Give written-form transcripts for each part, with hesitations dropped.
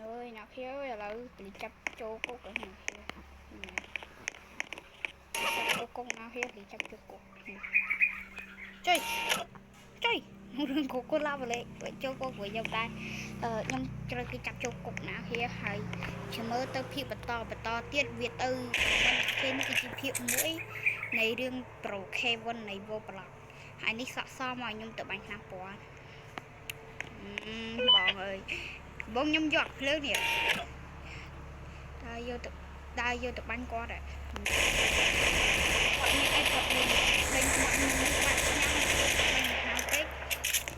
អើយអ្នកគ្នាអើយឥឡូវប៉ូលីសចាប់ចូលគុកហើយអ្នកគ្នាចាប់ចូលគុកអ្នកគ្នាប៉ូលីសចាប់ចូលគុកចុយចុយរឿងគុកគុកឡាបលេចូលគុកវិញខ្ញុំដែរអឺខ្ញុំត្រូវគេចាប់ចូលគុកណាគ្នាហើយចាំមើលទៅភាពបន្តបន្តទៀតវាទៅមិនគេនេះគឺជាភាពមួយនៃរឿង Pro Kevin នៃ Roblox ហើយនេះស័កសមឲ្យខ្ញុំទៅបាញ់ឆ្នាំពណ៌បងអើយបងខ្ញុំយកភ្លើងនេះដើរយកទៅដើរយកទៅបាញ់គាត់គាត់មានអីគាត់លេងលេងមាត់ខ្ញុំបាក់ញ៉ាំបាញ់ឆ្នាំពេក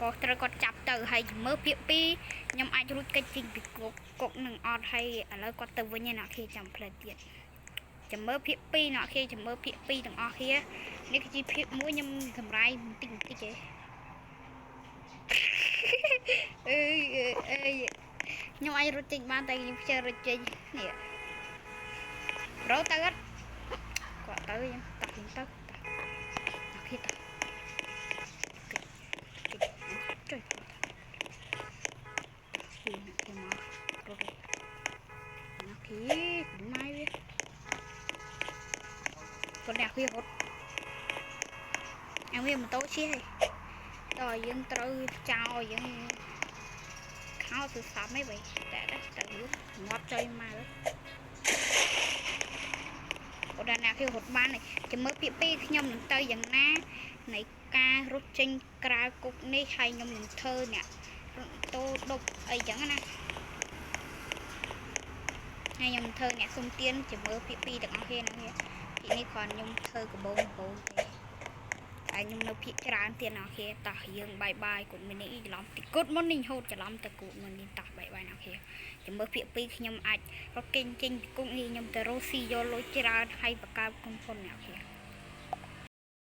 ក៏ត្រូវគាត់ចាប់ទៅហើយមើលភាគ2ខ្ញុំអាចរួចគេចចេញពីគុកគុកនឹងអត់ហើយឥឡូវគាត់ទៅវិញឯណាគេចាំផ្លែទៀតចាំមើលភាគ2អ្នកគេចាំមើលភាគ2ទាំងអស់គ្នានេះគឺជាភាគ1ខ្ញុំសម្រាយបន្តិចបន្តិចឯង អើយអើយខ្ញុំអាចរត់ចេញបានតែខ្ញុំខ្ជិលរត់ចេញនេះរត់ទៅអត់គាត់ទៅខ្ញុំតោះខ្ញុំទៅតោះតោះគេតោះគេគេចុយពីអ្នកគេមករត់អ្នកគេម៉ាយវាគាត់អ្នកវារត់អាវាម៉ូតូជិះហើយតោះយើងត្រូវចោលយើងខោទូរស័ព្ទអីបីតែតែងាប់ចុយមកគាត់ដល់អ្នកគេរត់បានចាំមើលពាក្យពីរខ្ញុំនឹងទៅយ៉ាងណានៃការរត់ចេញក្រៅគុកនេះហើយខ្ញុំនឹងធ្វើអ្នករត់តូដប់អីចឹងណាហើយខ្ញុំធ្វើអ្នកសុំទៀនចាំមើលពាក្យពីរទាំងអស់គ្នាហ្នឹងពីនេះគ្រាន់ខ្ញុំធ្វើកបោងកបោងទេតែខ្ញុំនៅភាកច្រើនទៀតអ្នកគ្នាតោះយើង bye bye គុតមីនេះច្រឡំតិគុតមុននេះហូតច្រឡំទៅគុតមុននេះតោះ bye bye អ្នកគ្នាចាំមើលភាគ2ខ្ញុំអាចរត់គេងចេញពីគុកនេះខ្ញុំទៅរកស៊ីយកលុយច្រើនហើយបង្កើតក្រុមហ៊ុនអ្នកគ្នា។